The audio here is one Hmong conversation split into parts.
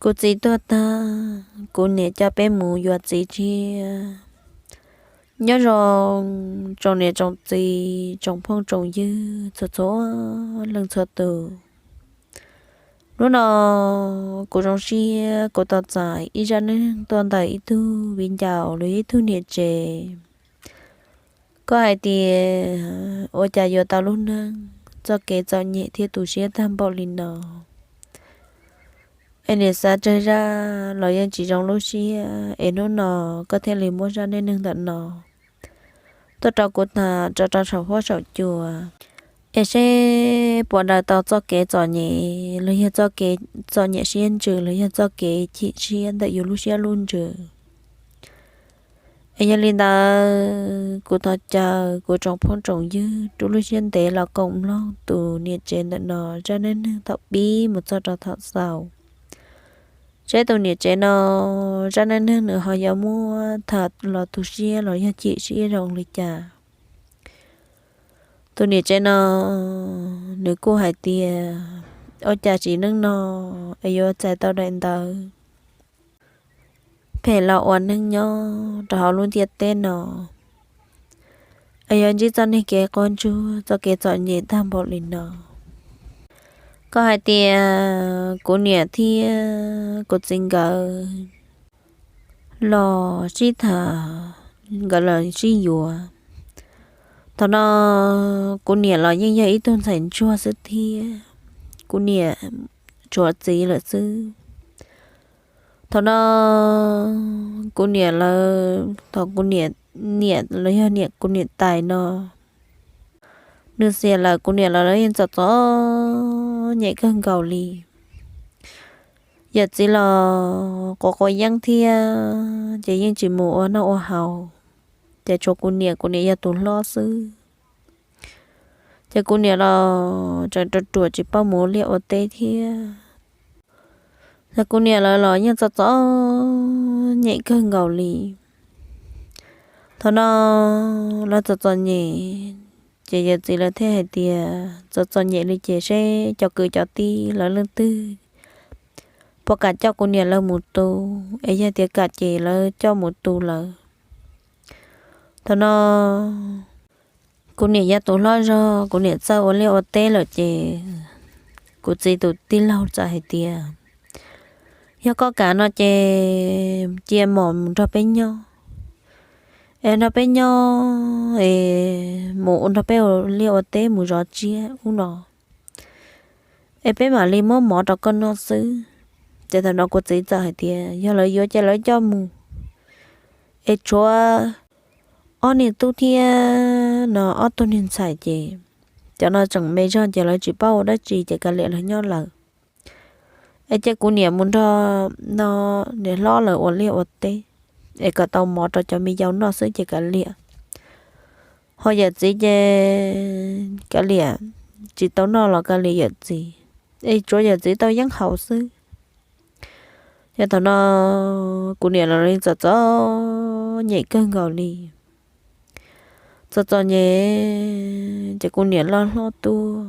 Kuv txiv tuag tag, kuv niam coj peb mus yuav txiv tshiab. Nyob zoo tsoom niam tsoom txiv tsoom phooj tsoom ywg txhua txhua leej txhua tus. Hnub no kuv zoo siab kuv tau txais ib zaj neej neeg tuaj ntawm ib tug viv ncaus los yog ib tug niam tsev. Koj hais tias ua cas yuav tau lub neej txoj kev txom nyem thiab tu siab tag npaum li no. Es niam xav tsawg zaj los yeej tsis zoo lub siab, es hnub no koj thiaj li muab zaj neej neeg ntawm no tuaj rau kuv tham rau rau saum huab saum cua, es seb puas daws tau txoj kev txom nyem los yog txoj kev txom nyem siab ntsws los yog txoj kev chim siab ntawm yus lub siab lub ntsws. Es yog li ntawd kuv thov caw kuv tsoom phooj tsoom ywg rub lub siab ntev los koom mloog tus niam tsev ntawm no zaj neej neeg thaum pib mus txog rau thaum xaus, seb tus niam tsev no zaj neej neeg nws ho yuav muab tham los tu siab los yog chim siab zoo li cas. Tus niam tsev no nws kuj hais tias ua cas tsim neej no es yuav txais tau daim ntawv phem los ua neej nyob rau hauv lub ntiaj teb no, es yuav ntsib txoj niag kev quaj ntsuag txoj kev txom nyem tag npaum li no. Koj hais tias kuv niam thiab kuv txiv nkawd los sib tham, nkawd los sib yuav. Thaum no kuv niam los yeej yog ib tug ntxhais ntsuag xwb thiab, kuv niam tshuav txiv lawm xwb. Thaum no kuv niam lawv, thaum kuv niam, niam los yog niam kuv niam tais no nws xiam lawm, kuv niam lawv yeej txom txom nyem kawg nkaus li. Yawm txiv los quav quav yeeb thiab ces yeej tsis mus ua noj ua haus, ces tshuav kuv niam, kuv niam yog tus hlob xwb. Ces kuv niam los tseem ruam ruam tsis paub mus ua liaj ua teb thiab. Ces kuv niam lawv los yeej txom txom nyem kawg nkaus li. Thaum no lawv txom txom nyem, ces yawm txiv lawv thiaj hais tias txom txom nyem li ces seb cov kwv cov tij lawv leej twg puas kam coj kuv niam lawv mus tu, es yog tias kam ces lawv coj mus tu lawm. Thaum no kuv niam yog tus hlob zog, kuv niam txawj ua liaj ua teb lawm ces kuv txiv tus tij laug txawm hais tias yog koj kam no ces cia mom mus nrog peb nyob, es nrog peb nyob es mus nrog peb ua liaj ua teb mus zov tsiab ub no, es peb mam li muab mov rau koj noj xwb. Ces thaum no kuv txiv txawm hais tias yog lawv yuav ces lawv coj mus, es tshuav ob niag tub thiab no ob tug niag ntxhais ces cov no tseem me zog ces lawv tsis paub ua dab tsi ces kav liam lawv nyob lawm. Es cia kuv niam mus nrog no niam hlob lawv ua liaj ua teb, es kom tau mov rau cov me yau noj xwb ces kav liam. Ho yawm txiv ces kav liam, tsis tau noj los kav liam yawm txiv, es tsuav yawm txiv tau yeeb haus xwb. Ces thaum no kuv niam los txom txom nyem kawg nkaus li. Txom txom nyem ces kuv niam loj hlob tuaj,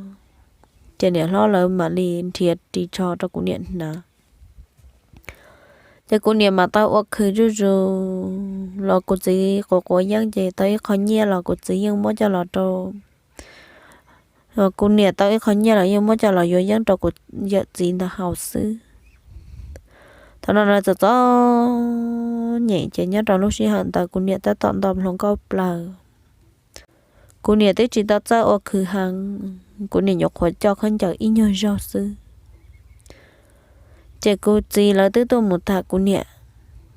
ces niam hlob lawv mam li nrhiav ris tsho rau kuv niam hnav. Ces kuv niam mam tau ua khwv zuj zus los kuv txiv quav quav yeeb ces tau ib qho nyiaj los kuv txiv yeej muab coj los rau, kuv niam tau ib qho nyiaj los yeej muab coj los yuav yeeb rau kuv yawm txiv ntawd haus xwb. Thaum no lawv txom txom nyem ces nyob rau lub sij hawm ntawd kuv niam tab tom nto hluas nkauj plaws. Kuv niam twb tsis tau txawj ua khwv heev, kuv niam nyuam qhuav coj khaub ncaws ib nyuag zaug xwb. Ces kuv txiv lawv twb tuaj mus tham kuv niam,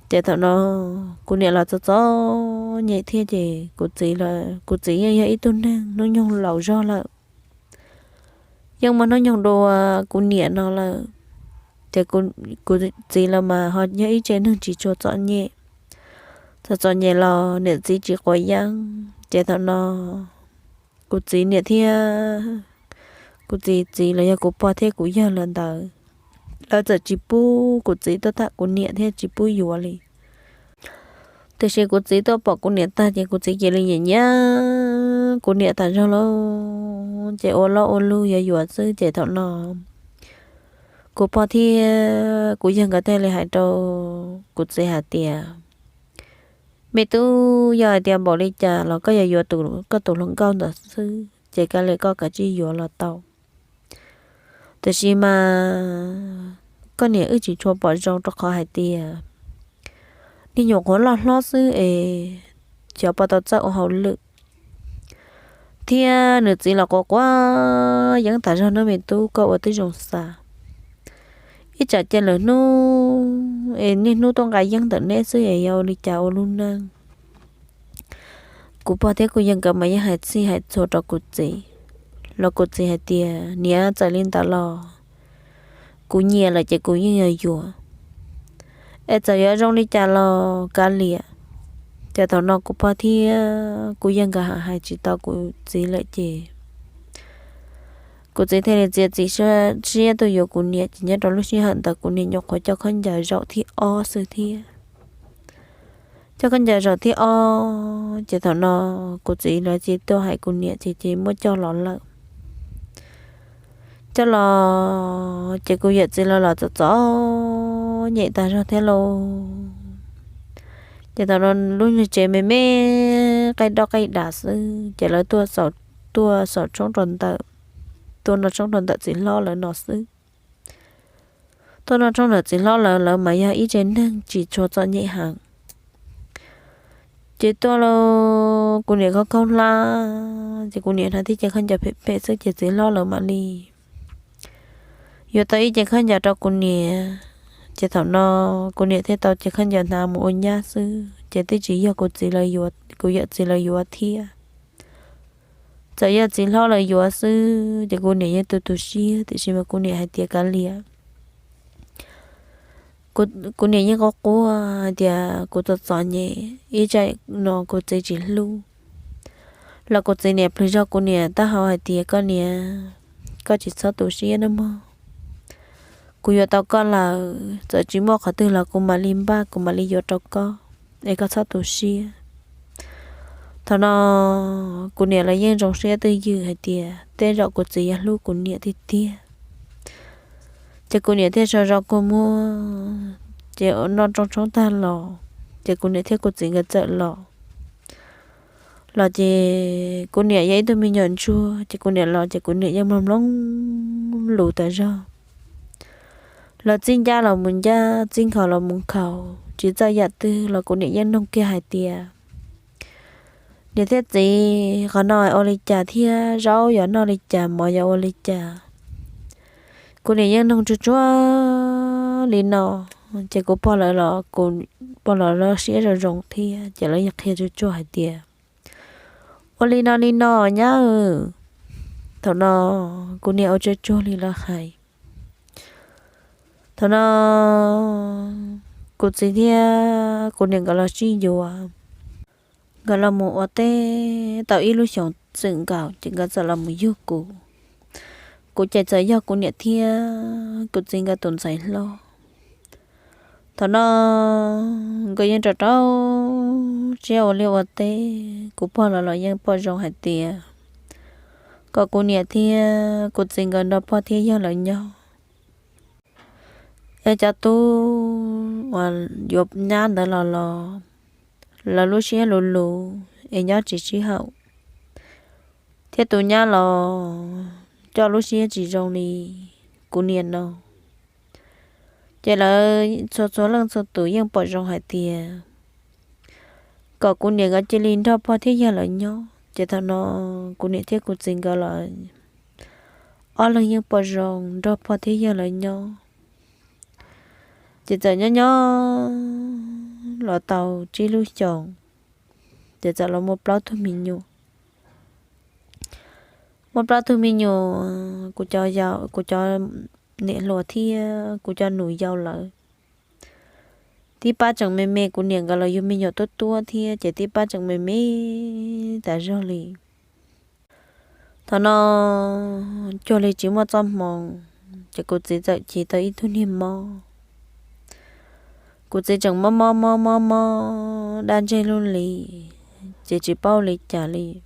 ces thaum no kuv niam los txom txom nyem thiab ces kuv txiv, kuv txiv yeej yog ib tug neeg hnub nyoog laus zog lawm, yeej muaj hnub nyoog dua kuv niam no lawm. Ces kuv txiv lawv mas ho yog ib tsev neeg tsis tshua txom nyem, txom txom nyem los niam txiv tsis quav yeeb. Ces thaum no kuv txiv niam thiab kuv txiv txiv los yog kuv pog thiab kuv yawg lawv ntawd, lawv txawm tsis pub kuv txiv tuaj tham kuv niam thiab tsis pub yuav li. Tiam sis kuv txiv tuaj pom kuv niam tag ces kuv txiv cia li nyiam nyiam kuv niam tas zog lauj, ces ua loj ua lug yuav yuav xwb. Ces thaum no kuv kuv pog thiab kuv yawg nkawd thiaj li hais rau kuv txiv hais tias, me tub, yog hais tias npaum li cas los koj yuav yuav koj tus hluas nkauj ntawd xwb ces kav liam koj kav tsij yuav los tau. Tiam sis mas koj niam wb tsis tshua pom zoo rau qhov hais tias niag nyuam qhuav loj hlob xwb es xyov puas tau txawj ua hauj lwm, thiab nws txiv los quav quav yeeb tas zog nawb me tub, koj ua tib zoo xav. Ib tsam cia lwm hnub es niaj hnub tuaj nqa yeeb ntawm neb xwb es yuav ua li cas ua lub neej. Kuv pog thiab kuv yawg nkawd mas yeej hais txhij hais txhua rau kuv txiv, los kuv txiv hais tias, niam, txawm li ntawd los kuv nyiam lawm ces kuv yeej yuav yuav, es txawm yuav zoo li cas los kav liam. Ces thaum no kuv pog thiab kuv yawg nkawd hais tsis tau kuv txiv lawm ces kuv txiv thiaj li txiav txim siab tuaj yuav kuv niam, ces nyob rau lub sij hawm ntawd kuv niam nyuam qhuav coj khaub ncaws zaum thib ob xwb thiab. Coj khaub ncaws zaum thib ob ces thaum no kuv txiv lawv cia tuaj hais kuv niam ces ces muab coj los lawm. Coj los ces kuv yawm txiv los los txom txom nyem tas zog thiab lauj. Ces thaum no lub niag tsev me me qaij doj qaij dav xwb ces lawv tuaj xauv tshoob rau ntawm, tuaj noj tshoob rau ntawm txiv hlob lawv no xwb. Tuaj noj tshoob ntawm txiv hlob lawv, lawv mas yog ib tsev neeg tsis tshua txom nyem heev. Ces tuaj los kuv niam khaub khaub hlab ces kuv niam hnav tib ce khaub ncaws phem phem xwb ces txiv hlob lawv mam li yuav tau ib ce khaub ncaws rau kuv niam. Ces thaum no kuv niam thiaj tau ce khaub ncaws hnav mus ua nyab xwb ces twb tsis yog kuv txiv, kuv yawm txiv lawv yuav thiab. Txawm yog txiv hlob lawv yuav xwb ces kuv niam yeej tu tu siab, tiam sis mas kuv niam hais tias kav liam. Kuv niam yeej quaj quaj hais tias kuv txom txom nyem, ib tsam no kuv txiv tsis hlub los kuv txiv niam plhws zog kuv niam taub hau hais tias koj niam, koj tsis txhob tu siab nawb mog. Kuv yuav tau koj lawm, txawm tsis muaj qhov twg los kuv mam li npaj, kuv mam li yuav rau koj es koj txhob tu siab. Thaum no kuv niam los yeej zoo siab twj ywm hais tias tej zaum kuv txiv yuav hlub kuv niam tiag tiag. Ces kuv niam thiaj sau zog kua muag, ces noj rooj tshoob tag los ces kuv niam thiab kuv txiv nkawd txawm los. Los ces kuv niam yog ib tug me nyuam ntsuag ces kuv niam los ces kuv niam yeej mloog mloog lus tas zog. Lawv txij ncab los mus ncab, txij nkhaus los mus nkhaus, tsis txawj yam twg los kuv niam yeej noog kiag hais tias, niam thiab txiv, qhov no ua li cas thiab, zaub yuav noj li cas, mov yuav ua li cas? Kuv niam yeej noog tsuag tsuag li no, ces kuv pog lawv los, kuv pog lawv los siab zoo zoo thiab ces lawv yeej qhia tsuag tsuag hais tias, ua li no li no nyab. Thaum no kuv niam ua tsuag tsuag li lawv hais. Thaum no kuv txiv thiab kuv niam nkawd los sib yuav, nkawd los mus ua teb tau ib lub xyoos txwm nkaus ces nkawd txawm los mus yug kuv. Kuv ces txawm yog kuv niam thiab kuv txiv nkawd tus ntxhais hlob. Thaum no nkawd yeej rau rau siab ua liaj ua teb, kuv pog los los yeej pom zoo hais tias kom kuv niam thiab kuv txiv nkawd nrog pog thiab yawg lawv nyob. Es cov tub uas yuav nyab ntawd los los lawv lub siab luv luv es nyob tsis sib haum, thiab tus nyab los coj lub siab tsis zoo li kuv niam no. Ces lawv txhua txhua leej txhua tus yeej pom zoo hais tias kom kuv niam nkawd cia li nrog pog thiab yawg lawv nyob. Ces thaum no kuv niam thiab kuv txiv nkawd los ob leeg yeej pom zoo nrog pog thiab yawg lawv nyob. Ces txawm nyob nyob los tau tsib lub xyoos, ces txawm los muaj plaub tug me nyuam. Muaj plaub tug me nyuam, kuv cov niam hluas thiab kuv cov nus yau lawm. Tib pab tseem me me, kuv niam nkawd los yug me nyuam tuab tuab thiab ces tib pab tseem me me tas zog li. Thaum no cuag li tsis muaj txoj hmoo, ces kuv txiv txawm chiv tau ib tug niag mob. Kuv txiv tseem mob mob mob mob mob dab ntseg lug li, ces tsis paub li cas li.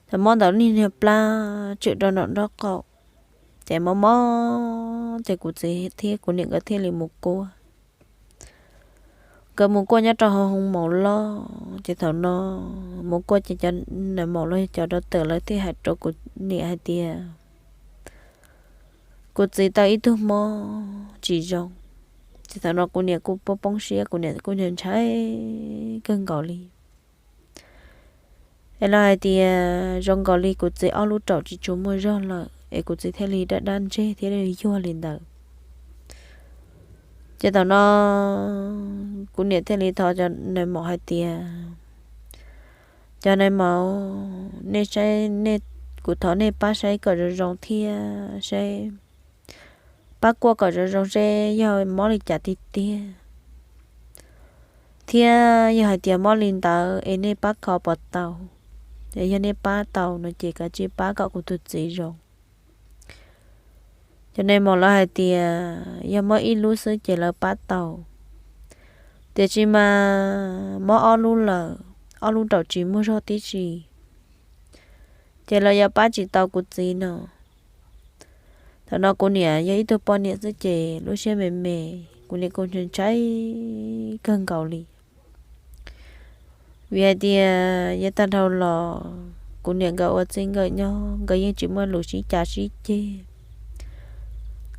Txawm mob ntawm niag niag plab tswm rau nram nraub qaum, Ces mob mob ces kuv txiv thiab kuv niam nkawd thiaj li mus kuaj. Nkawd mus kuaj nyob rau hauv hoo maum loj, ces thaum no mus kuaj ces cov nais maum los yog cov rau tawm lawv thiaj hais rau kuv niam hais tias kuv txiv tau ib tug mob tsis zoo. Ces thaum no kuv niam kuj poob poob siab, kuv niam kuj ntshai ntshai kawg nkaus li. Es lawv hais tias zoo nkaus li kuv txiv ob lub raum tsis tshua muaj zog lawm es kuv txiv thiaj li daj dab ntseg thiab yuag li ntawd. Ces thaum no kuv niam thiaj li thov cov nais maum hais tias, cov nais maum, nej saib, nej, kuv thov nej pab saib kom zoo zoo thiab saib, pab kuaj kom zoo zoo seb yog mob li cas tiag tiag, thiab yog hais tias mob li ntawd es nej pab kho puas tau, es yog nej pab tau no ces kav tsij pab kom kuv tus txiv zoo. Cov nais maum lawv hais tias yog mob ib lub xwb ces lawv pab tau, tiam sis mas mob ob lub lawm, ob lub raum tsis muaj zog tib si, ces lawv yuav pab tsis tau kuv txiv no. Thaum no kuv niam yog ib tug poj niam xwb ces lub siab me me, kuv niam kuj ntshai kawg nkaus li. Vim hais tias yav tag dhau los kuv niam nkawd ua txij nkawm nyob nkawd yeej tsis muaj lus sib cav sib ceg,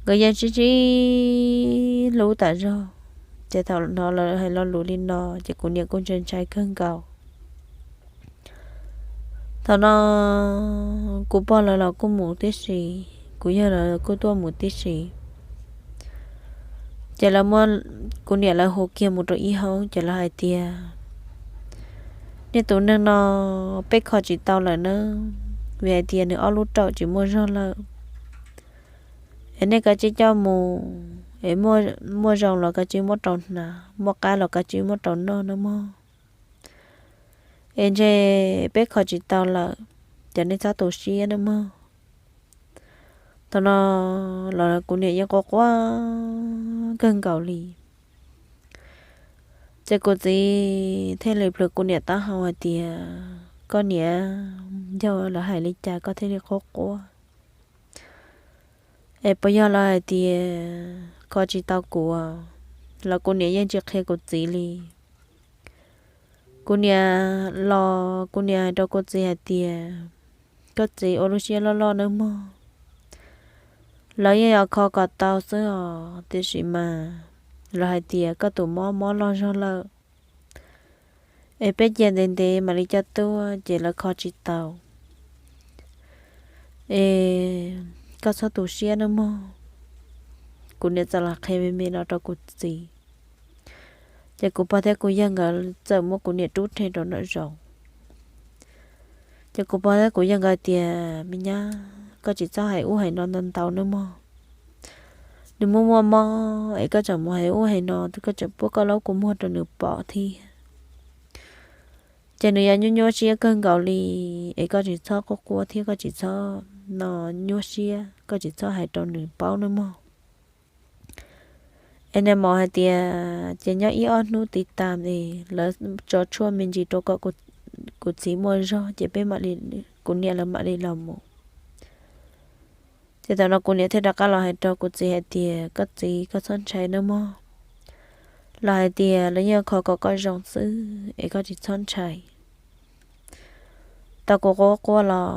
nkawd yeej sib sib hlub tas zog. Ces thaum no lawv hais lo lus li no ces kuv niam kuj ntshai ntshai kawg nkaus. Thaum no kuv pog lawv los kuj mus tib si, kuv yawg lawv kuj tuaj mus tib si. Ces lawv muab, kuv niam lawv hu kiag mus rau ib hoob ces lawv hais tias, nej tus neeg no peb kho tsis tau lawm na, vim hais tias nws ob lub raum tsis muaj zog lawm. Es nej kav tsij coj mus, es muaj zoo los kav tsij muab rau hnav, muaj qab los kav tsij muab rau noj nawb mog. Es ntshe peb kho tsis tau lawm, ces nej txhob tu siab nawb mog. Thaum no los kuv niam yeej quaj quaj kawg nkaus li. Ces kuv txiv thiaj li plhws kuv niam taub hau hais tias, koj niam, yog lawv hais li cas koj thiaj li quaj quaj? Es puas yog lawv hais tias kho tsis tau kuv? Los kuv niam yeej tsis qhia kuv txiv li. Kuv niam los kuv niam hais rau kuv txiv hais tias, koj txiv ua lub siab loj loj nawb mog. Lawv yeej yuav kho kom tau xwb os, tiam sis mas lawv hais tias koj tus mob mob loj zog lawm, es peb cia ntev ntev mam li coj tuaj ces lawv kho tsis tau. Es koj txhob tu siab nawb mog. Kuv niam txawm los qhia me me no rau kuv txiv. Ces kuv pog thiab kuv yawg nkawd txawm muab kuv niam rub rhe rau nram zoov. Ces kuv pog thiab kuv yawg nkawd tias, me nyab, koj tsis txhob hais ub hais no ntau ntau nawb mog. Nws muaj muaj mob es koj tseem mus hais ub hais no, koj tseem pub koj lub kua muag rau nws pom thiab. Ces nws yuav nyuaj nyuaj siab kawg nkaus li, es koj tsis txhob quaj quaj thiab koj tsis txhob no nyuaj siab, koj tsis txhob hais rau nws paub nawb mog. Es nais maum hais tias ces nyob ib ob hnub tiv tas es lawv tso tshuaj me ntsis rau kom kuv txiv muaj zog ces peb, kuv niam lawv mam li los mus. Ces thaum no kuv niam thiaj rov qab los hais rau kuv txiv hais tias, koj txiv, koj txhob ntshai nawb mog. Lawv hais tias lawv yeej kho kom koj zoo xwb es koj tsis txhob ntshai. Tau kuv quaj quaj los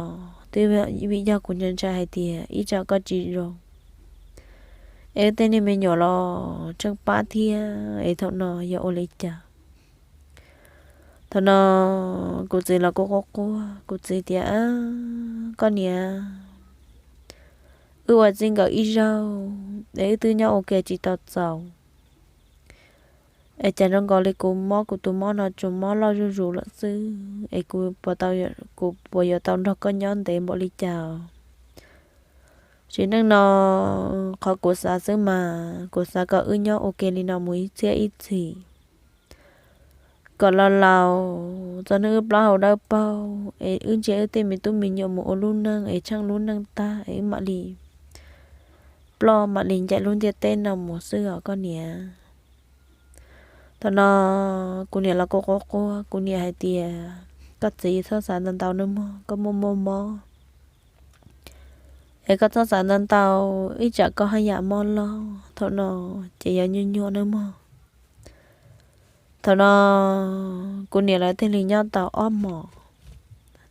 twb vim yog kuv ntshai ntshai hais tias ib tsam koj tsis zoo es wb tej niag me nyuam los tsheej pab thiab es thaum no yog ua li cas. Thaum no kuv txiv los kuj quaj quaj, kuv txiv tias, koj niam, wb ua txij nkawm ib zaug es wb twb nyob ua ke tsis tau txaus. Es cas zoo nkaus li kuv mob kuv tus mob no tsuas mob loj zuj zus lawm xwb es kuv puas tau, kuv puas yuav tau nrog koj nyob ntev npaum li cas? Sim neej no qhov kuv xav xwb mas kuv xav kom wb nyob ua ke li no mus ib txhiab ib txhis, kom laus laus txog hnub wb plaub hau dawb paug es wb ntsia wb tej me tub me nyuam mus ua lub neej es tsheej lub neej tag es wb mam li ploj mam li ncaim lub ntiaj teb no mus xwb os koj niam. Thaum no kuv niam los kuj quaj quaj, kuv niam hais tias, koj txiv txhob xav ntau ntau nawb mog, koj muaj muaj mob. Es koj txhob xav ntau ntau, ib tsam koj haj yam mob loj, thaum no ces yog nyuaj nyuaj nawb mog. Thaum no kuv niam lawv thiaj li nyob tau ob hmos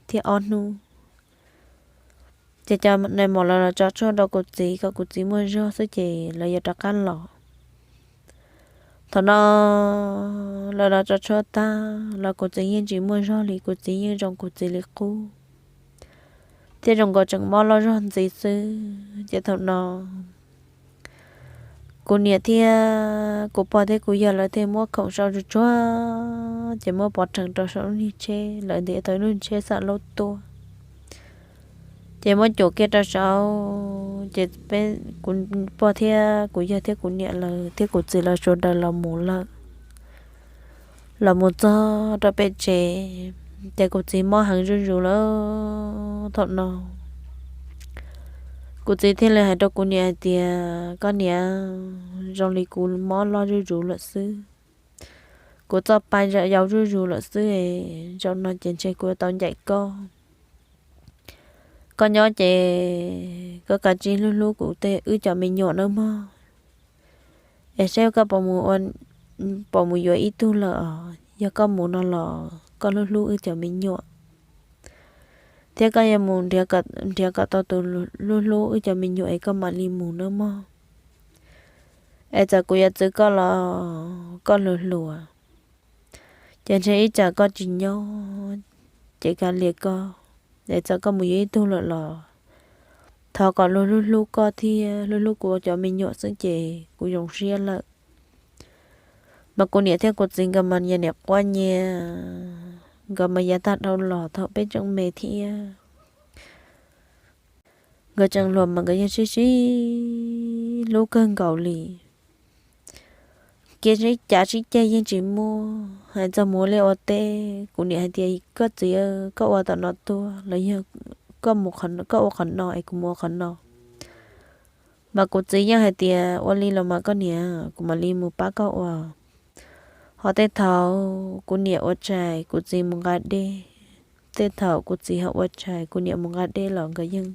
thiab ob hnub, ces cov nais maum lawv los tso tshuaj rau kuv txiv kom kuv txiv muaj zog xwb ces lawv yuav rov qab los. Thaum no lawv los tso tshuaj tag los kuv txiv yeej tsis muaj zog li, kuv txiv yeej zoo kuv txiv li qub, thiab zoo nkaus tseem mob loj zog ntxiv xwb. Ces thaum no kuv niam thiab kuv pog thiab kuv yawg lawv thiaj muab khoom sau tsuag tsuag, ces muab pov rhees rau saum lub niag tsheb, lawv ntiav tau lub tsheb xam laub tuaj, ces muab cuam kiag rau saum. Ces peb, kuv pog thiab kuv yawg thiab kuv niam lawv thiab kuv txiv lawv sawv daws los mus lawm. Los mus txog rau pem tsev, ces kuv txiv mob heev zuj zus lawm. Thaum no kuv txiv thiaj li hais rau kuv niam hais tias, koj niam, zoo li kuv mob loj zuj zus lawm xwb, kuv txoj pa yau zuj zus lawm xwb, zaum no ces ntshe kuv yuav tau ncaim koj. Koj nyob ces koj kav tsij hlub hlub kuv tej, wb cov me nyuam nawb mog, es saib koj puas mus yuav ib tug lawm os. Yog koj mus no los koj hlub hlub wb cov me nyuam, thiab koj yuav mus nrhiav kom tau tus hlub hlub wb cov me nyuam es koj mam li mus nawb mog. Es txawm kuv yuav txwv koj los koj hluas hluas, ces ntshe ib tsam koj tsis nyob, ces kav liam koj. Es txawm koj mus yuav ib tug lawm los thov kom luag hlub hlub koj thiab hlub hlub kuv cov me nyuam xwb ces kuv zoo siab lawm. Mas kuv niam thiab kuv txiv nkawd mas yog niam quaj nyias, nkawd mas yav tag dhau los thaum peb tseem me thiab, nkawd tseem hluas mas nkawd yeej sib sib hlub kawg nkaus li. Kev sib cav sib ceg yeej tsis muaj, hais txog mus ua liaj ua teb, kuv niam hais tias, koj txiv, koj ua tom no tuaj los yog koj ua qhov no es kuv mus ua qhov no. Mas kuv txiv yeej hais tias, ua li los mas koj niam, kuv mam li mus pab koj ua. Ho tej thaum kuv niam ua tshais kuv txiv mus nqa dej, tej thaum kuv txiv ho ua tshais kuv niam mus nqa dej los nkawd yeej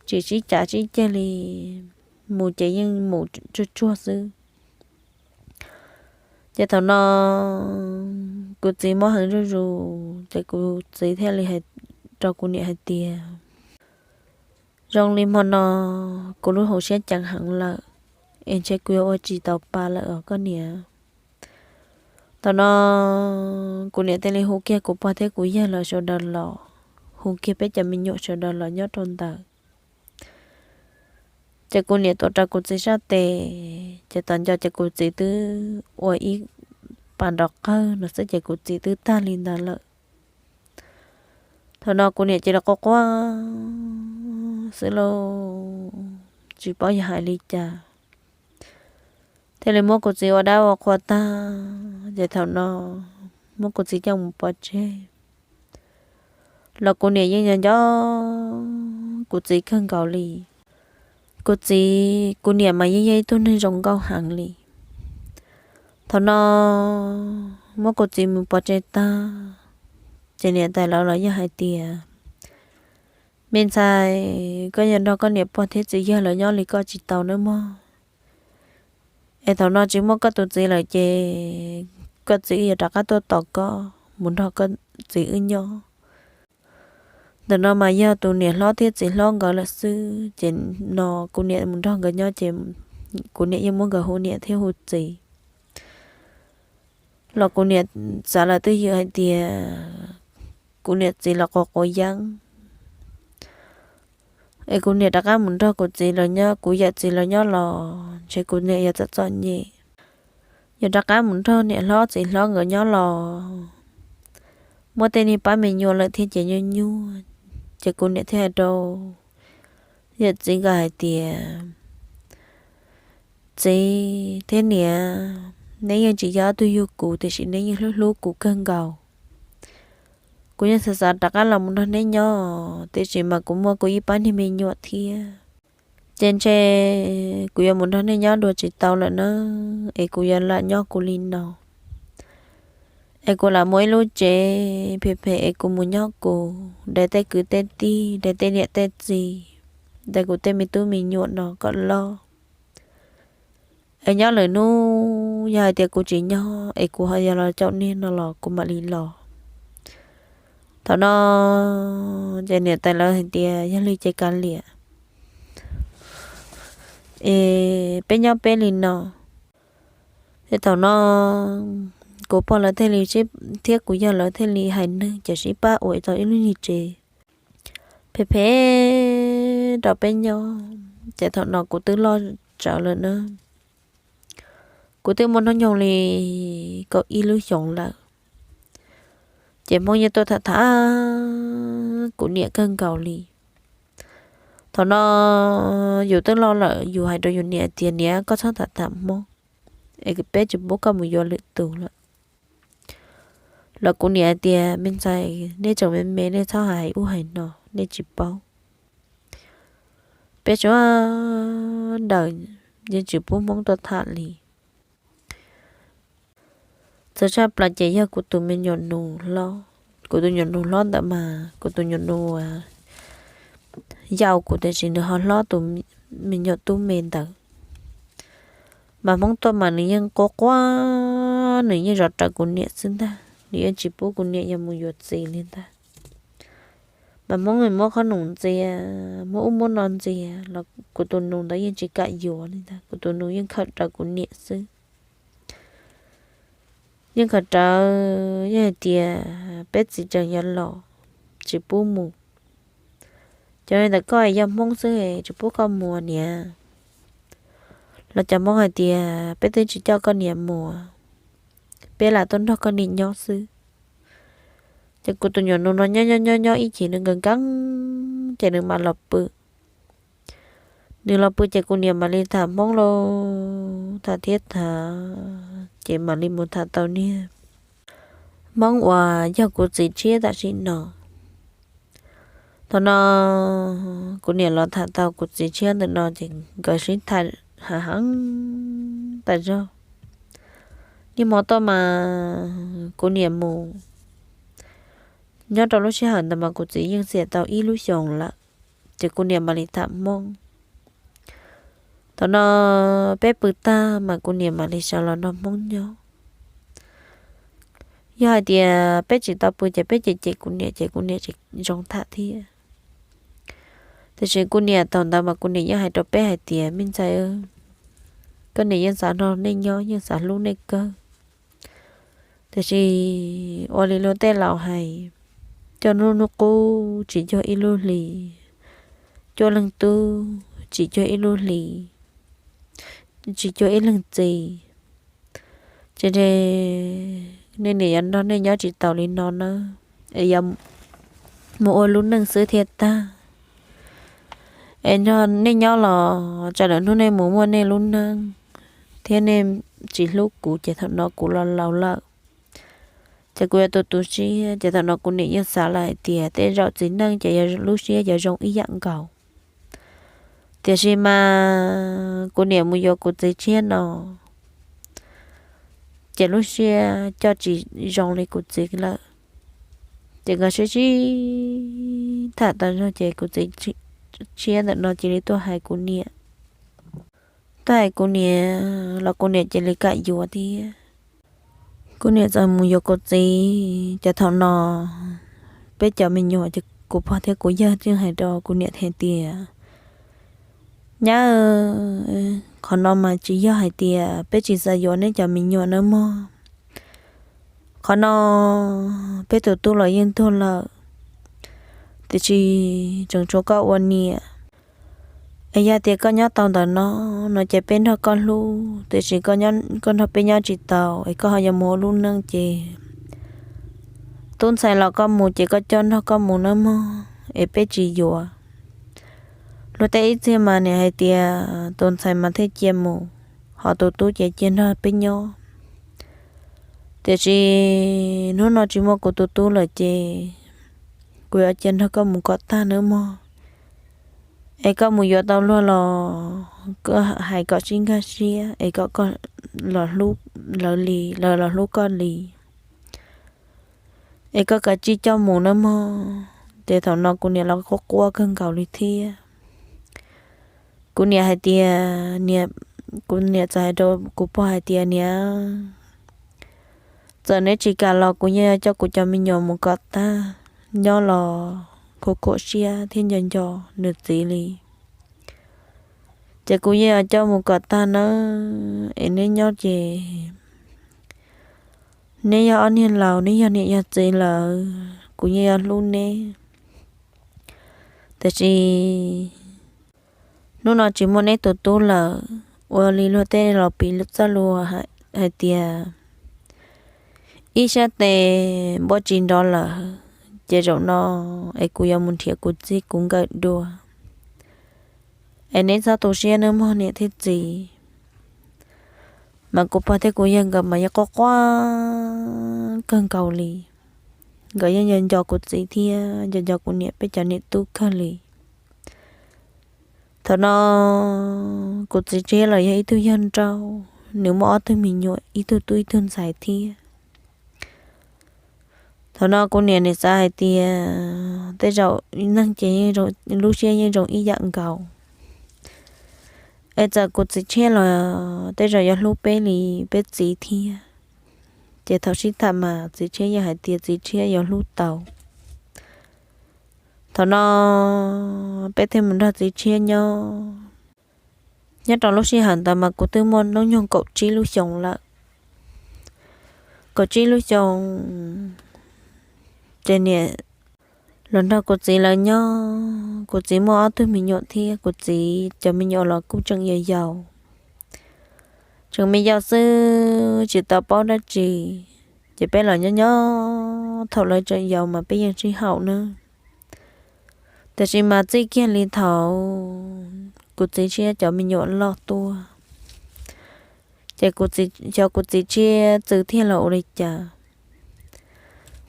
tsis sib cav sib ceg li, mus ces yeej mus tsuag tsuag xwb. Ces thaum no kuv txiv mob heev zuj zus, ces kuv txiv thiaj li hais rau kuv niam hais tias, zoo li hmo no kuv lub hauv siab ceev heev lawm, es ntshe kuv yuav ua tsis tau pa lawm os koj niam. Thaum no kuv niam thiaj li hu kiag kuv pog thiab kuv yawg lawv sawv daws los, hu kiag peb cov me nyuam sawv daws los nyob rau ntawd. Ces kuv niam tuav rawv kuv txiv sab tes, ces tom ncauj ces kuv txiv twb ua ib pas nrov qawg no xwb ces kuv txiv twb tag li ntawd lawm. Thaum no kuv niam cia li quaj quaj xwb lauj, tsis paub yog hais li cas, thiaj li muab kuv txiv ua dab ua qhua tag. Ces thaum no muab kuv txiv coj mus pov tseg los kuv niam yeej nco nco kuv txiv kawg nkaus li. Kuv txiv, kuv niam mas yeej yog ib tug neeg zoo nkauj heev li. Thaum no muab kuv txiv mus pov tseg tag, ces niam tais lawv los yeej hais tias, me ntxhais, koj yuav nrog koj niam pog thiab txiv yawg lawv nyob li koj tsis tau nawb mog. Es thaum no tsis muaj koj tus txiv lawm ces koj txiv wb yuav rov qab tuaj tos koj mus nrog koj txiv wb nyob. Ntawm no mas yog tus niam hlob thiab txiv hlob nkawd lawm xwb, ces no kuv niam mus nrog nkawd nyob ces kuv niam yeej muab nkawd hu niam thiab hu txiv. Los kuv niam txav lawm twj ywm hais tias kuv niam txiv los quav quav yeeb, es kuv niam rov qab mus nrog kuv txiv lawv nyob, kuv yawm txiv lawv nyob los ntshe kuv niam yuav txom txom nyem. Yog rov qab mus nrog niam hlob txiv hlob nkawd nyob los muaj tej niag pab me nyuam lawm thiab ces nyuaj nyuaj. Ces kuv niam thiaj hais rau yawm txiv nkawd hais tias, txiv thiab niam, neb yeej tsis yog ob tug yug kuv tiam sis neb yeej hlub hlub kuv kawg nkaus. Kuv yeej xav xav rov qab los mus nrog neb nyob tiam sis mas kuv muaj kuv ib pab niag me nyuam thiab, ces ntshe kuv yuav mus nrog nej nyob dua tsis tau lawm na, es kuv yuav lam nyob kuv li no. Es kuv lam muaj ib lub tsev phem phem es kuv mus nyob kuv, dav tej kwv tej tij, dav tej niam tej txiv, ntawm kuv tej me tub me nyuam no kom loj. Es nyob lwm hnub yog hais tias kuv tsis nyob es kuv ho yog los caum niag no los kuv mam li los. Thaum no ces niam tais lawv hais tias yog li ces kav liam, es peb nyob peb li no. Ces thaum no kuv pog lawv thiaj li, thiab kuv yawg lawv thiaj li hais neeg ces sib pab ua tau ib lub nyuag tsev phem phem rau peb nyob. Ces thaum no kuv twb loj tsawv lawm na, kuv twb muaj hnub nyoog li kaum ib lub xyoos lawm. Ces Hmoob yeej tuaj tham tham kuv niam kawg nkaus li. Thaum no yus twb loj lawm yus hais rau yus niam tias, niam, koj txhob tham tham Hmoob, es peb tsis pub koj mus yuav lwm tus lawm. Los kuv niam hais tias, me ntxhais, nej tseem me me nej txhob hais ub hais no, nej tsis paub. Peb sawv daws yeej tsis pub Hmoob tuaj tham li. Txawv tshaj plaws ces yog kuv tus me nyuam nus hlob, kuv tus nyuam nus hlob ntawd mas kuv tus nyuam nus yau kuv tiam sis nws ho hlob tus me nyuam tub me ntawd. Mas Hmoob tuaj mas nws yeej quaj quaj, nws yeej zov rawv kuv niam xwb ntag, nws yeej tsis pub kuv niam yuav mus yuav txiv li ntag. Mas Hmoob muab qhob noom ntxias, muab ub muab no ntxias los kuv tus nus ntawd yeej tsis kam yuav li ntag, kuv tus nus yeej khawm rawv kuv niam xwb. Yeej khawm rawv, yeej hais tias peb txiv tseem yuav los, tsis pub mus. Cov ntawm koj yog Hmoob xwb, tsis pub koj mus niam. Los cov Hmoob hais tias peb twb tsis coj koj niam mus, peb lam tuaj nrog koj niam nyob xwb. Ces kuv tus nyuam nus no nyob nyob nyob nyob ib chim nws nkees nkees ces nws mam los pw. Nws los pw ces kuv niam mam li tham Hmoob lauj, tham thiab tham, ces mam li mus tham tau niag Hmoob uas yog kuv txiv tshiab tam sim no. Thaum no kuv niam los tham tau kuv txiv tshiab ntawm no ces nkawd sib tham hav heev tas zog. Niaj hmo tuaj mas kuv niam mus, nyob rau lub sij hawm ntawd mas kuv txiv yeej xiam tau ib lub xyoos lawm, ces kuv niam mam li tham Hmoob. Thaum no peb pw tag mas kuv niam mam li sawv los nrog Hmoob nyob. Yog hais tias peb tsis tau pw ces peb cem cem kuv niam ces kuv niam tsis zoo tham thiab. Tiam sis kuv niam thaum ntawd mas kuv niam yeej hais rau peb hais tias, me ntxhais, koj niam yeej xav nrog nej nyob, yeej xav hlub nej kawg. Tiam sis ua li luag tej laus hais, cuaj hnub hnub qub tsis cuag ib lub hlis, cuaj leeg tub tsis cuag ib lub hlis, tsis cuag ib leeg txiv. Ces nej niam yuav nrog nej nyob tsis taus li no na, es yuav mus ua lub neej xwb thiaj tag. Es nrog nej nyob los tsam lawm hnub nej mus muaj nej lub neej thiab nej tsis hlub kuv ces thaum no kuv los laus lawm, ces kuv yuav tu tu siab. Ces thaum no kuv niam yeej xav lawm hais tias tej zaum txiv neej ces yog lub siab yuav zoo ib yam nkaus. Tiam sis mas kuv niam mus yuav kuv txiv tshiab no, ces lub siab coj tsis zoo li kuv txiv lawm. Ces nkawd sib sib tham tas zog ces kuv txiv tshiab ntawm no cia li tuaj hais kuv niam. Tuaj hais kuv niam los kuv niam cia li kam yuav thiab. Kuv niam txawm mus yuav kuv txiv, ces thaum no peb cov me nyuam ces kuv pog thiab kuv yawg thiaj hais rau kuv niam hais tias, nyab, qhov no mas tsis yog hais tias peb tsis xav yuav neb cov me nyuam nawb mog. Qhov no peb tus tub los yeej tuag lawm, tiam sis tseem tshuav koj ua niam. Es yog tias koj nyob tau ntawm no, no ces peb nrog koj hlub, tiam sis koj nrog peb nyob tsis tau es koj ho yuav mus ua lub neej ces tub ntxhais los koj mus ces koj coj nrog koj mus nawb mog, es peb tsis yuav. Luag tej ib txhia mas niam hais tias tus ntxhais mas thiaj cia mus, ho tus tub ces cia nrog peb nyob. Tiam sis hnub no tsis muaj kuv tus tub lawm ces kuv yuav cia nrog koj mus kom tag nawb mog. Es koj mus yuav tau luag los koj hais kom sib nkag siab es kom koj los hlub lawv li, lawv los hlub koj li. Es koj kav tsij coj mus nawb mog. Ces thaum no kuv niam los quaj quaj kawg nkaus li thiab. Kuv niam hais tias, niam, kuv niam txawm hais rau kuv pog hais tias, niam, txawm neb tsis kam los kuv yeej coj kuv cov me nyuam mus kom tag nyob los khuv khuam siab thiab nco nco nws txiv li. Ces kuv yeej coj mus kom tag nawb, es neb nyob ces neb yog ob niag laus, neb yog niam yog txiv lawm, kuv yeej yuav hlub neb. Tiam sis hnub no tsis muaj neb tus tub lawm, ua li luag tej los piv txoj lus hais tias ib sab tes npuab tsis nrov lawm, ces zaum no es kuv yuav mus nrhiav kuv txij kuv nkawm dua. Es neb txhob tu siab nawb mog niam thiab txiv. Mas kuv pog thiab kuv yawg nkawd mas yeej quaj quaj kawg nkaus li. Nkawd yeej nco nco kuv txiv thiab nco nco kuv niam peb cov niam tub kawg li. Thaum no kuv txiv Tshiab los yog ib tug yawg nrauj, nws muaj ob tug me nyuam, ib tug tub ib tug ntxhais thiab. Thaum no kuv niam nim xav hais tias tej zaum neeg ces lub siab yeej zoo ib yam nkaus, es txawm kuv txiv Tshiab los tej zaum yuav hlub peb li peb txiv thiab. Ces thaum sib tham mas txiv Tshiab yeej hais tias txiv Tshiab yuav hlub tau. Thaum no peb thiaj mus nrog txiv Tshiab nyob. Nyob rau lub sij hawm ntawd mas kuv twb muaj hnub nyoog kaum tsib lub xyoos lawm. Kaum tsib lub xyoos, ces niam los nrog kuv txiv lawv nyob. Kuv txiv muaj ob tug me nyuam thiab, kuv txiv cov me nyuam los kuj tseem yau yau, tseem me yau xwb tsis tau paub dab tsi. Ces peb los nyob nyob thaum lawv tseem yau mas peb yeej sib haum na. Tiam sis mas txij kiag li thaum kuv txiv Tshiab cov me nyuam loj tuaj, ces xyov kuv txiv Tshiab txwv thiab los ua li cas,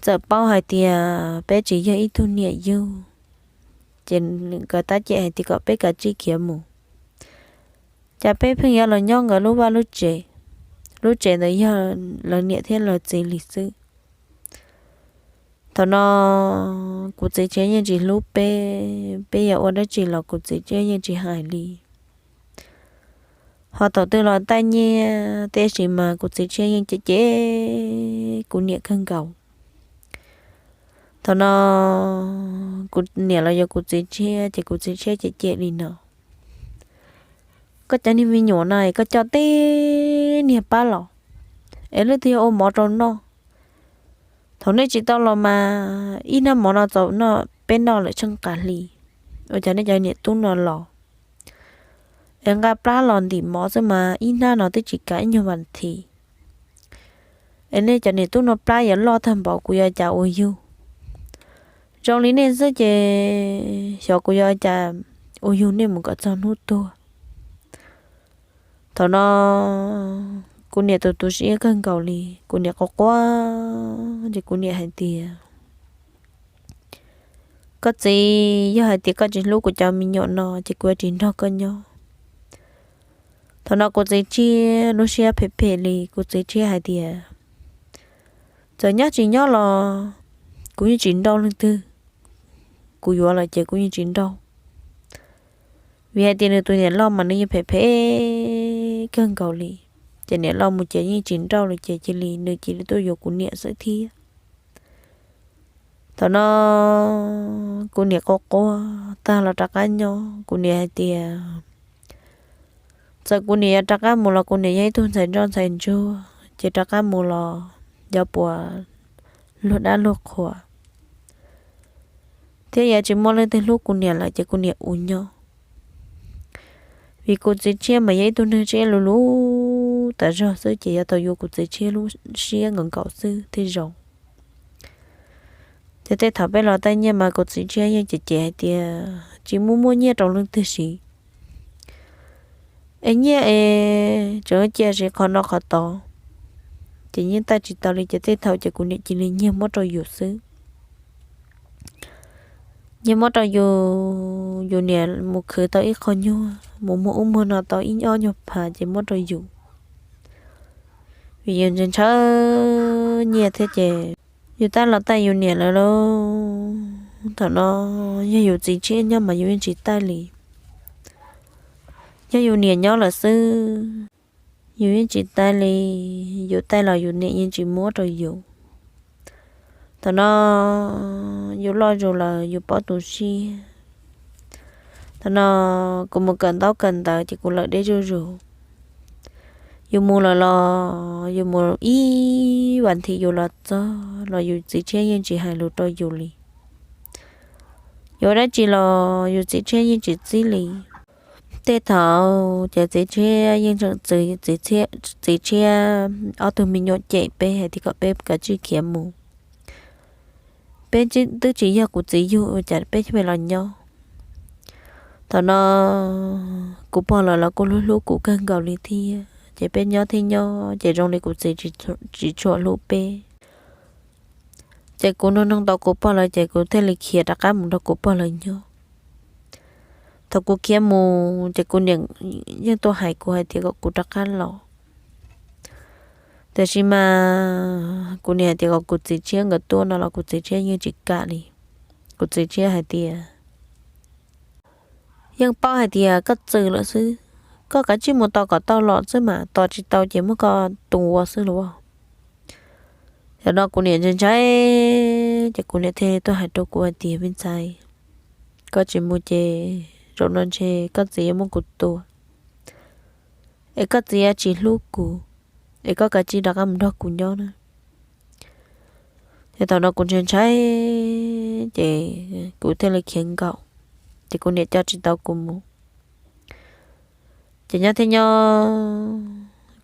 txawm paub hais tias peb tsis yog ib tug niam yug, ces nkawd tab cem hais tias kom peb kav tsij khiav mus, cas peb pheej yuav los nyob nkawd lub vaj lub tsev. Lub tsev ntawd yog lawv niam thiab lawv txiv li xwb. Thaum no kuv txiv Tshiab yeej tsis hlub peb, peb yuav ua dab tsi los kuv txiv Tshiab yeej tsis hais li. Ho thaum twg los taij nyiaj tej sim mas kuv txiv Tshiab yeej cem cem kuv niam kawg nkaus. Thaum no kuv niam los yuav kuv txiv Tshiab ces kuv txiv Tshiab cem cem li no: Koj cov niag me nyuam no es koj coj tej niag pab los es leej twg yuav ua mov rau noj? Thaum nej tsis tau los mas ib hnab mov no txaus noj peb noj lawm tsheej qas hli. Ua cas nej cov niam tub no los es nqa plab los ntim mov xwb mas ib hnab no twb tsis kav ib nyuag vas thiv. Es nej cov niam tub no plab yuav loj tag npaum kuv yuav cas ua yug? Zoo li nej xwb ces xyov kuv yuav cas ua yug nej mus kom txog hnub tuag. Thaum no kuv niam tus tu siab kawg nkaus li, kuv niam quaj quaj ces kuv niam hais tias, koj txiv, yog hais tias koj tsis hlub kuv cov me nyuam no ces kuv yuav tsis nrog koj nyob. Thaum no kuv txiv Tshiab lub siab phem phem li, kuv txiv Tshiab hais tias, txawm nyob tsis nyob los kuv yeej tsis nrauj leej twg, kuv yuav lawm ces kuv yeej tsis nrauj. Vim hais tias nws tus niam loj mas nws yeej phem phem kawg nkaus li, ces niam loj mus ces yeej tsis nrauj li ces cia li nws cia li tuaj yuav kuv niam xwb thiab. Thaum no kuv niam quaj quaj tag los rov qab nyob, kuv niam hais tias, txawm kuv niam yuav rov qab mus los kuv niam yog ib tug ntxhais ntsoj ntxhais ntsuag ces rov qab mus los yuav puas luag dab luag qhuas thiab yuav tsis muaj leej twg hlub kuv niam lawm ces kuv niam ua nyob. Vim kuv txiv Tshiab mas yog ib tug neeg siab luv luv tas zog xwb ces yuav tau yuav kuv txiv Tshiab lub siab nkaus nkaus xwb thiaj zoo. Ces tej thaum peb los taij nyiaj mas kuv txiv Tshiab yeej cem cem hais tias tsis muaj muaj nyiaj rau leej twg siv, es nyiaj es tseem cia siv qhov no qhov tod, ces yeej taij tsis tau li ces tej thaum ces kuv niam cia li nyiag muab rau yus xwb. Nyiag muab rau yus, yus niam mus khwv tau ib qho nyuag, mus muag ub muag no tau ib ob nyuag phav ces muab rau yus, vim yus ntshaw ntshaw nyiaj thiab ces yus tab los taij yus niam lawv lauj. Thaum no yog yus txiv Tshiab nyob mas yus yeej tsis taij li. Yog yus niam nyob lawm xwb, yus yeej tsis taij li, yus taij los yus niam yeej tsis muab rau yus. Thaum no yus loj zus lawm yus paub tu siab. Thaum no kuv mus kawm ntaub kawm ntawv ces kuv lawm deb zuj zus. Yus mus lawm los yus mus ib vas thiv yus los txog los yus txiv tshiab yeej tsis hais lus rau yus li. Yus ua dab tsi los yus txiv tshiab yeej tsis txib li. Tej thaum ces txiv tshiab yeej tseem txwv txiv tshiab ob tug me nyuam cem peb hais tias kom peb kav tsij khiav mus. Peb twb tsis yog kuv txiv yug ua cas peb thiaj los nyob. Thaum no kuv pog lawv los kuj hlub hlub kuv kawg nkaus li thiab ces peb nyob thiab nyob ces zoo li kuv txiv tsis tshua hlub peb. Ces kuv nug nug tau kuv pog lawv ces kuv thiaj li khiav rov qab mus nrog kuv pog lawv nyob. Thaum kuv khiav mus ces kuv niam yeej tuaj hais kuv hais tias kom kuv rov qab los. Tiam sis mas kuv niam hais tias kom kuv txiv tshiab nkawd tuaj no los kuv txiv tshiab yeej tsis kam li. Kuv txiv tshiab hais tias yeej paub hais tias koj txwm lawm xwb, koj kav tsij mus tos kom tau los xwb mas, tos tsis tau ces muab koj tu ua xwb los. Thaum no kuv niam ntshai ntshai ces kuv niam thiaj tuaj hais rau kuv hais tias me ntxhais, koj tsis mus ces zaum no ntshe koj txiv yuav muab kuv tua, es koj txiv yuav tsis hlub kuv, es koj kav tsij rov qab mus nrog kuv nyob na. Ces thaum no kuv ntshai ntshai ces kuv thiaj li khiav nkaum, ces kuv niam coj tsis tau kuv mus. Ces nyob thiab nyob,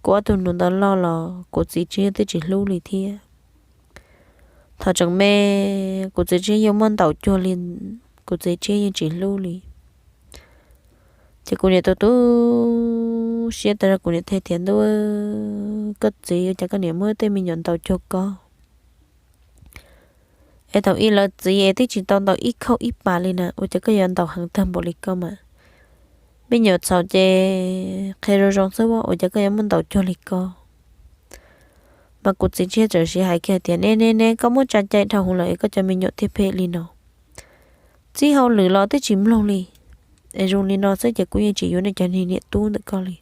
kuv ob tug nus ntawd loj los kuv txiv tshiab twb tsis hlub li thiab. Thaum tseem me kuv txiv tshiab yeej muab ntaus cuag li, kuv txiv tshiab yeej tsis hlub li. Ces kuv niam tu tu siab tas zog kuv niam thiaj tias ntuj, koj txiv ua cas koj niam muab tej me nyuam ntaus cuag koj. Es thaum ub lawv txiv es twb tsis tau ntaus ib khauj ib pas li na ua cas koj yuav ntaus heev tag npaum li koj mas. Me nyuam txhaum ces qhia zoo zoo xwb ua cas koj yuav muab ntaus cuag li koj. Mas kuv txiv tshiab txawm siv hais kiag tias ne ne ne koj muab tsa cai dhau hwv lawm es koj cov me nyuam thiaj phem li no. Txib hauj lwm los twb tsis mloog li, es zoo li no xwb ces kuv yeej tsis yuav nej cov niag niam tub ntawm koj li.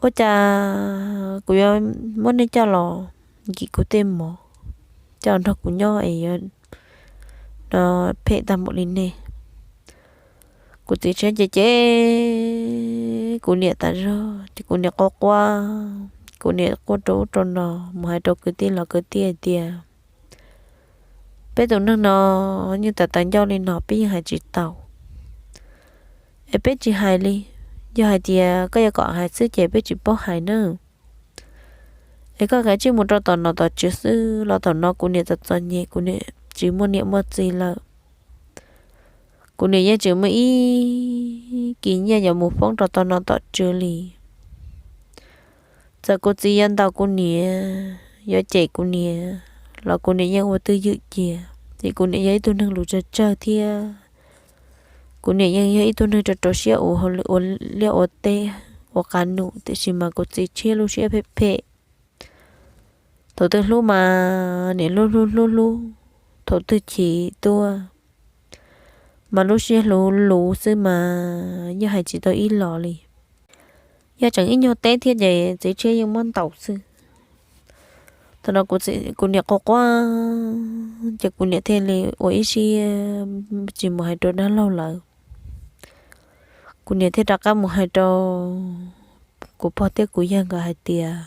Ua cas kuv yuav muab nej coj los nkim kuv tej mov, coj nrog kuv nyob es yuav phem tag npaum li nej. Kuv txiv tshiab ces ces kuv niam tas zog ces kuv niam quaj quaj, kuv niam quaj rau ub rau no mus hais rau kwv tij los kwv tij hais tias peb tus neeg no yeej tas tas ncauj li no peb yeej hais tsis tau. Es peb tsis hais li, yog hais tias koj yuav kom hais xwb ces peb tsis paub hais na. Es koj kav tsij mus rau tom nom tom tswv xwb los. Thaum no kuv niam txom txom nyem, kuv niam tsis muaj niam muaj txiv lawm. Kuv niam yeej tsis muaj ib kis nyiaj yuav mus foob rau tom nom tom tswv li. Txawm kuv txiv yuav ntaus kuv niam, yuav cem kuv niam los kuv niam yeej ua twj ywm cia, vim kuv niam yog ib tug neeg lus tsawg tsawg thiab. Kuv niam yeej yog ib tug neeg rau rau siab ua hauj lwm ua liaj ua teb, ua qab num, tiam sis mas kuv txiv tshiab lub siab phem phem. Thaum twg hlub mas niam hlub hlub hlub hlub, thaum twg chim tuaj mas lub siab hluv luv xwb mas yeej hais tsis tau ib los li. Yog tseem ib nyuag teb thiab ces txiv tshiab yeej muab ntaus xwb. Thaum no kuv niam quaj quaj ces kuv niam thiaj li ua ib siab tsis mus hais rau dab laug lawm. Kuv niam thiaj rov qab mus hais rau kuv pog thiab kuv yawg nkawd hais tias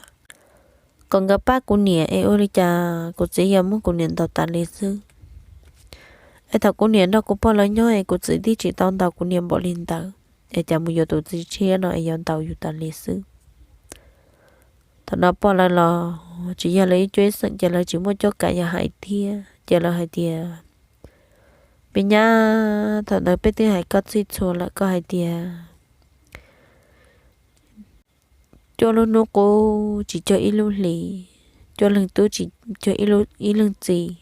kom nkawd pab kuv niam es ua li cas kuv txiv yog muab kuv niam ntaus tas li xwb. Es thaum kuv niam nrog kuv pog lawv nyob es kuv txiv twb tsis tau ntaus kuv niam npaum li ntawd, es cas mus yuav tus txiv tshiab no es yuav ntaus yus tas li xwb. Thaum no pog lawv los tsis yog lawv ib cuab ib xeem ces lawv tsis muaj cuab kav yog hais thiab ces lawv hais tias me nyab, thaum ntawd peb twb hais koj txhij txhua lawm, koj hais tias cuaj lub hnub qub tsis cuag ib lub hlis, cuaj leeg tub tsis cuag ib leeg txiv.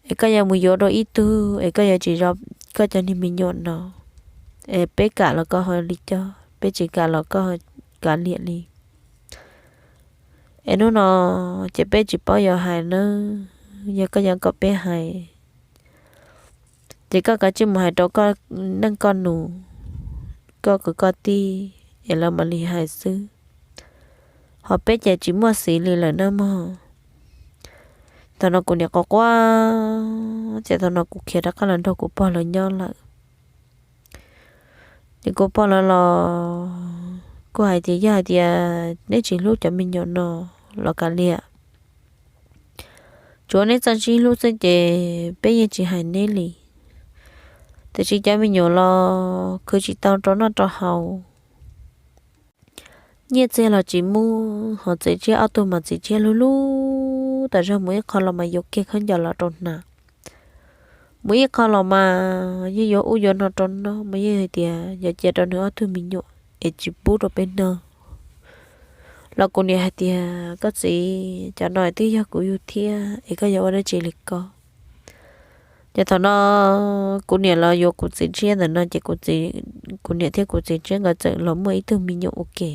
Es koj yuav mus yuav dua ib tug es koj yuav tsis zov koj cov niag me nyuam no, es peb kam los koj ho li coj, peb tsis kam los koj ho kav liam li. Es hnub no ces peb tsis paub yuav hais nawb, yog koj yuav kom peb hais ces koj kav tsij mus hais rau koj neej koj nus, koj kwv koj tij es lawv mam li hais xwb, ho peb ces tsis muaj xiv li lawm nawb mog. Thaum no kuv niam quaj quaj ces thaum no kuv khiav rov qab los nrog kuv pog lawv nyob lawm. Ces kuv pog lawv los kuj hais tias yog hais tias neb tsis hlub cov me nyuam no los kav liam, tsuav neb txoj sib hlub xwb ces peb yeej tsis hais neb li. Tiam sis cov me nyuam los khwv tsis tau rau noj rau haus, nyiaj txiag los tsis muaj, ho txiv tshiab ob tug mas txiv tshiab hlub hlub tas zog, mus ib qho los mas yuav kiag khaub ncaws los rau hnav, mus ib qho los mas yeej yuav ub yuav no rau noj, mas yeej hais tias yuav cia rau nws ob tug me nyuam es tsis pub rau peb noj. Los kuv niam hais tias koj txiv, cov no twb yog kuv yug thiab es koj yuav ua dab tsi li ko. Ces thaum no kuv niam los yuav kuv txiv tshiab ntawm no ces kuv txiv, kuv niam thiab kuv txiv tshiab nkawd txawm los muaj ib tug me nyuam ua ke.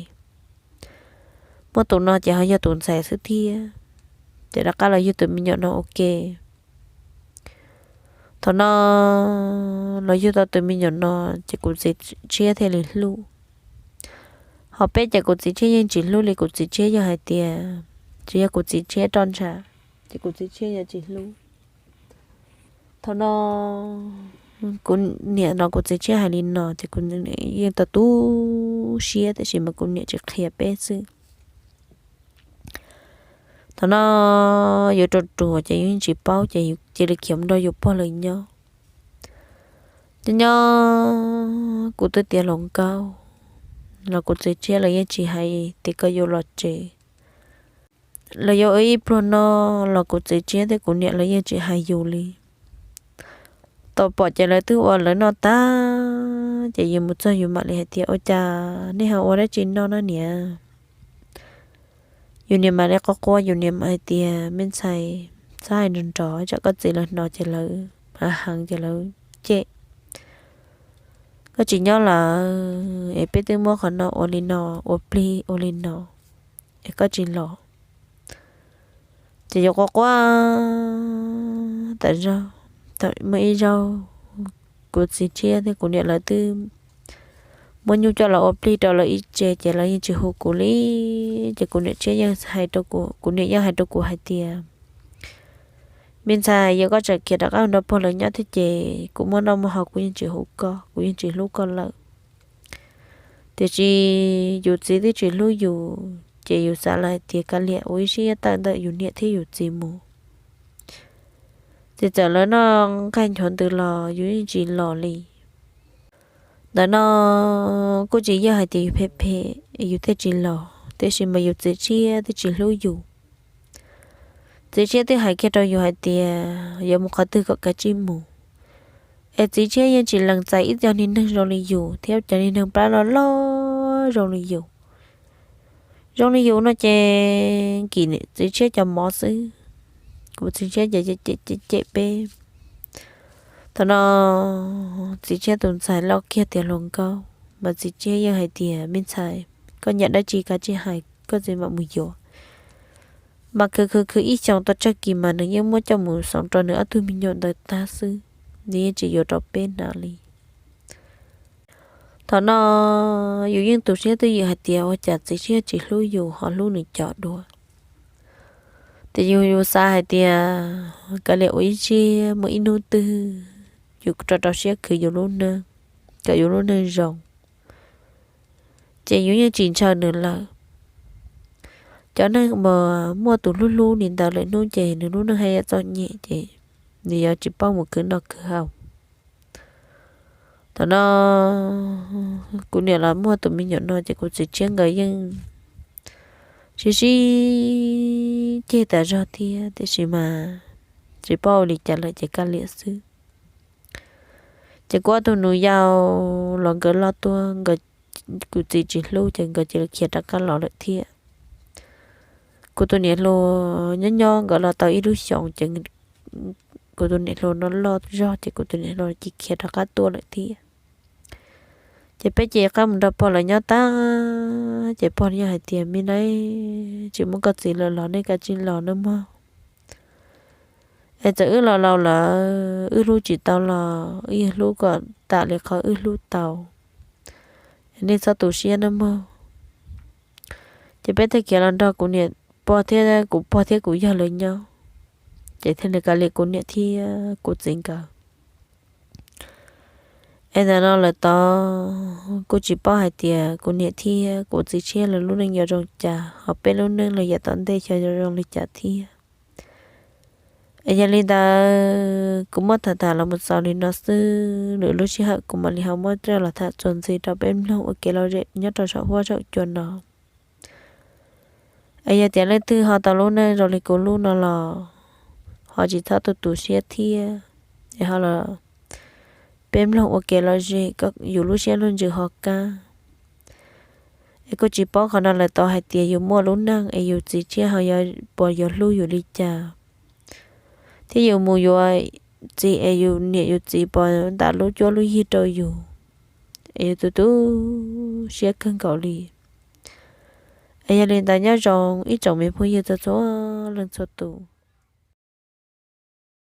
Muaj tus no ces ho yog tus ntxhais xwb thiab, ces rov qab los yug tus me nyuam no ua ke. Thaum no los yug tau tus me nyuam no ces kuv txiv tshiab thiaj li hlub. Ho peb ces kuv txiv tshiab yeej tsis hlub li, kuv txiv tshiab yog hais tias tsis yog kuv txiv tshiab roj ntsha, ces kuv txiv tshiab yeej tsis hlub. Thaum no kuv niam no kuv txiv tshiab hais li no ces kuv yeej tau tu siab tiam sis mas kuv niam tsis qhia peb xwb. Thaum no yus ruam ruam ces yus yeej tsis paub ces yus cia li khiav mus nrog yus pog lawv nyob. Nyob nyob kuv twb tiav hluas nkauj los kuv txiv tshiab lawv yeej tsis hais tias kom yus los tsev. Lawv yuav ua ib pluag no los kuv txiv tshiab thiab kuv niam lawv yeej tsis hais yus li. Tau pom ces lawv twb ua lawv noj tag ces yus mus txog yus mam li hais tias ua cas nej ho ua dab tsi noj na niam? Yus niam mam li quaj quaj, yus niam mam hais tias me ntxhais, txhob hais nrov nrov tsam koj txiv lawv hnov ces lawv hav heev ces lawv cem. Koj tsis nyob lawm es peb twb muab qhov no ua li no, ua plig ua li no es koj tsis los. Ces yus quaj quaj tas zog. Muaj ib zaug kuv txiv tshiab thiab kuv niam lawv twb muab nyuj coj los ua plig rau lawv ib tse ces lawv yeej tsis hu kuv li. Ces kuv niam tshiab yeej hais rau kuv, kuv niam yeej hais rau kuv hais tias me ntxhais, yog koj tseem khiav rov qab nrog pog lawv nyob thiab ces kuv muaj noj muaj haus kuv yeej tsis hu koj, kuv yeej tsis hlub koj lawm. Tiam sis yus txiv twb tsis hlub yus ces yus xav lawm hais tias kav liam ua ib siab tawm ntawm yus niam thiab yus txiv mus. Ces txawm lawv noj nqaij nchuav ntws los yus yeej tsis los li. Ntawm no kuj tsis yog hais tias yus phem phem yus thiaj tsis los, tiam sis mas yus txiv tshiab twb tsis hlub yus. Txiv tshiab twb hais kiag rau yus hais tias yuav mus qhov twg kom kav tsij mus, es txiv tshiab yeej tsis lees txais ib co niag neeg zoo li yus thiab cov niag neeg plab loj loj zoo li yus. Zoo li yus no ces kim txiv tshiab cov mov xwb. Kuv txiv tshiab ces cem cem peb. Thaum no txiv tshiab tus ntxhais loj kiag tiav hluas nkauj mas txiv tshiab yeej hais tias me ntxhais, koj nyiam dab tsi kav tsij hais koj txiv mam mus yuav. Mas khwv khwv khwv ib xyoos tau tsawg kis mas nws yeej muab coj mus xoov rau nws ob tug me nyuam ntawd tag xwb, nws yeej tsis yuav rau peb hnav li. Thaum no yus yeej tu siab twj ywm hais tias ua cas txiv tshiab tsis hlub yus ho hlub nws cov dua. Ces yus yus xav hais tias kav liam ua ib siab muaj ib hnub twg yus rau rau siab khwv yus lub neej, kom yus lub neej zoo. Ces yus yeej tsis ntshaw nws lawm. Cov neeg uas muaj tus hlub hlub li ntawd lawm hnub ces nws lub neej haj yam txom nyem ces nws yuav tsis paub mus khwv noj khwv haus. Thaum no kuv niam los muaj tus me nyuam no ces kuv txiv tshiab nkawd yeej sib sib ceg tas zog thiab, tiam sis mas tsis paub ua li cas lawm ces kaj liam xwb. Ces kuv ob tug nus yau los nkawd loj tuaj, kuv txiv tsis hlub ces nkawd cia li khiav rov qab los lawm thiab. Kuv tus niam hluas nyob nyob nkawd los tau ib lub xyoos ces kuv tus niam hluas no loj zog ces kuv tus niam hluas cia khiav rov qab tuaj lawm thiab. Ces peb cia li qab mus nrog pog lawv nyob tag, ces pog yeej hais tias me na, tsis muab koj txiv lawv los nej kav tsij los nawb mog. Es txawm wb los laus lawm wb hlub tsis tau los wb yeej hlub kom tas li qhov wb hlub tau. nej txhob tu siab nawb mog. Ces peb thiaj khiav los nrog kuv niam pog thiab kuv pog thiab kuv yawg lawv nyob, ces thiaj li kav liam kuv niam thiab kuv txiv nkawd. Es ntawm no lawm tod kuj tsis paub hais tias kuv niam thiab kuv txiv tshiab lawv lub neej yuav zoo cas, ho peb lub neej los yav tom ntej xyov yuav zoo li cas thiab. Es yog li ntawd kuv muab tham tham los mus txaus li no xwb, lwm lub sij hawm kuv mam li ho muab coj los tham txuas ntxiv rau peb mloog ua kev lom zem nyob rau saum huab saum cua no. Es yog tias leej twg ho tau lub neej zoo li kuv lub no los ho tsis txhob tu tu siab thiab, es ho los peb mloog ua kev lom zem kom yus lub siab lub ntsws ho kaj. Es kuj tsis paub qhov no lawm tod hais tias yus muaj lub neej es yus txiv tshiab ho puas yuav hlub yus li cas, thiab yus mus yuav txiv es yus niam yus txiv puas ntam lub cuab lub yig rau yus, es yus tu tu siab kawg nkaus li. Es yog li ntawd nyob zoo ib tsoom me phooj ywg txhua txhua leej txhua tus.